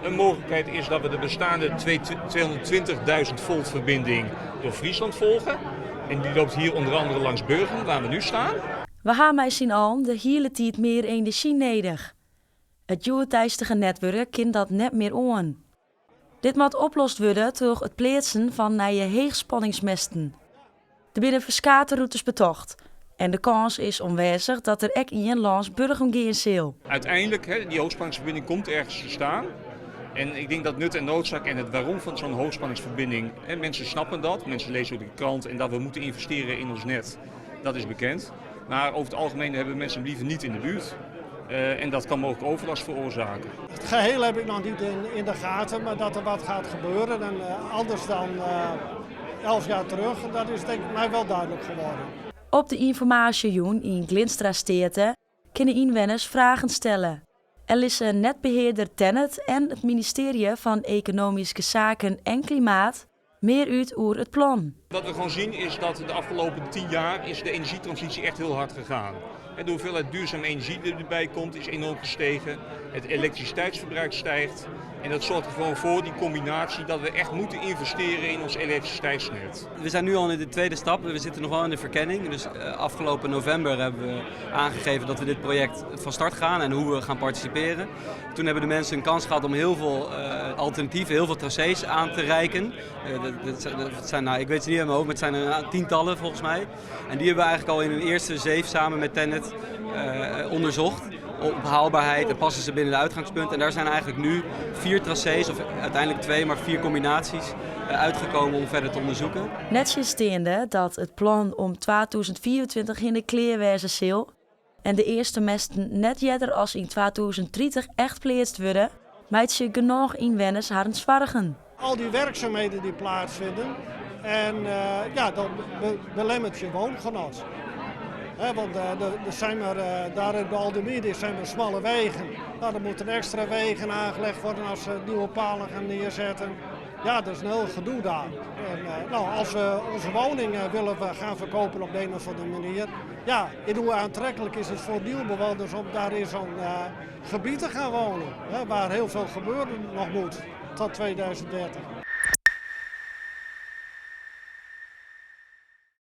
Een mogelijkheid is dat we de bestaande 220.000 volt verbinding door Friesland volgen. En die loopt hier onder andere langs Burgum, waar we nu staan. We ha mei syn allen de hiele tiid mear enerzjy nedich. It hjoeddeistige netwurk kin dat net mear oan. Dit moat oplost wurde troch it pleatsen fan nije heechspanningsmêsten. Der binne ferskate rûtes betocht en de kâns is oanwêzich dat der ek ien lâns Burgum gean sil. Uiteindelijk, hè, die hoogspanningsverbinding komt ergens te staan. En ik denk dat nut en noodzaak en het waarom van zo'n hoogspanningsverbinding, hè, mensen snappen dat, mensen lezen ook de krant en dat we moeten investeren in ons net, dat is bekend. Maar over het algemeen hebben mensen hem liever niet in de buurt. En dat kan mogelijk overlast veroorzaken. Het geheel heb ik nog niet in de gaten, maar dat er wat gaat gebeuren en anders dan 11 jaar terug, dat is denk ik mij wel duidelijk geworden. Op de ynformaasjejûn yn Glinstra State kinne ynwenners fragen stelle. En lizze netbehearder Tennet en it ministearje fan Ekonomyske Saken en Klimaat mear út oer it plan. Wat we gewoon zien is dat de afgelopen 10 jaar is de energietransitie echt heel hard gegaan. En de hoeveelheid duurzame energie die erbij komt is enorm gestegen. Het elektriciteitsverbruik stijgt. En dat zorgt er gewoon voor, die combinatie, dat we echt moeten investeren in ons elektriciteitsnet. We zijn nu al in de tweede stap. We zitten nog wel in de verkenning. Dus afgelopen november hebben we aangegeven dat we dit project van start gaan en hoe we gaan participeren. Toen hebben de mensen een kans gehad om heel veel alternatieven, heel veel tracés aan te reiken. Dat zijn, nou, ik weet ze niet helemaal, maar het zijn er tientallen volgens mij. En die hebben we eigenlijk al in een eerste zeef samen met Tennet onderzocht op haalbaarheid en passen ze binnen de uitgangspunten. En daar zijn eigenlijk nu vier tracés, of uiteindelijk twee, maar vier combinaties uitgekomen om verder te onderzoeken. Nettsjinsteande dat it plan om 2024 yn de klear wêze sil en de earste mêsten net earder as yn 2030 echt pleatst wurde, meitsje genôch ynwenners harren soargen. Al die werkzaamheden die plaatsvinden en ja, dan belemmert je woongenot. He, want er zijn maar, daar in de Aldemierden zijn maar smalle wegen. Nou, er moeten extra wegen aangelegd worden als ze nieuwe palen gaan neerzetten. Ja, dat is een heel gedoe daar. En, nou, als we onze woning willen we gaan verkopen op de een of andere manier. Ja, en hoe aantrekkelijk is het voor nieuwe bewoners om daar in zo'n gebied te gaan wonen. Hè, waar heel veel gebeuren nog moet tot 2030.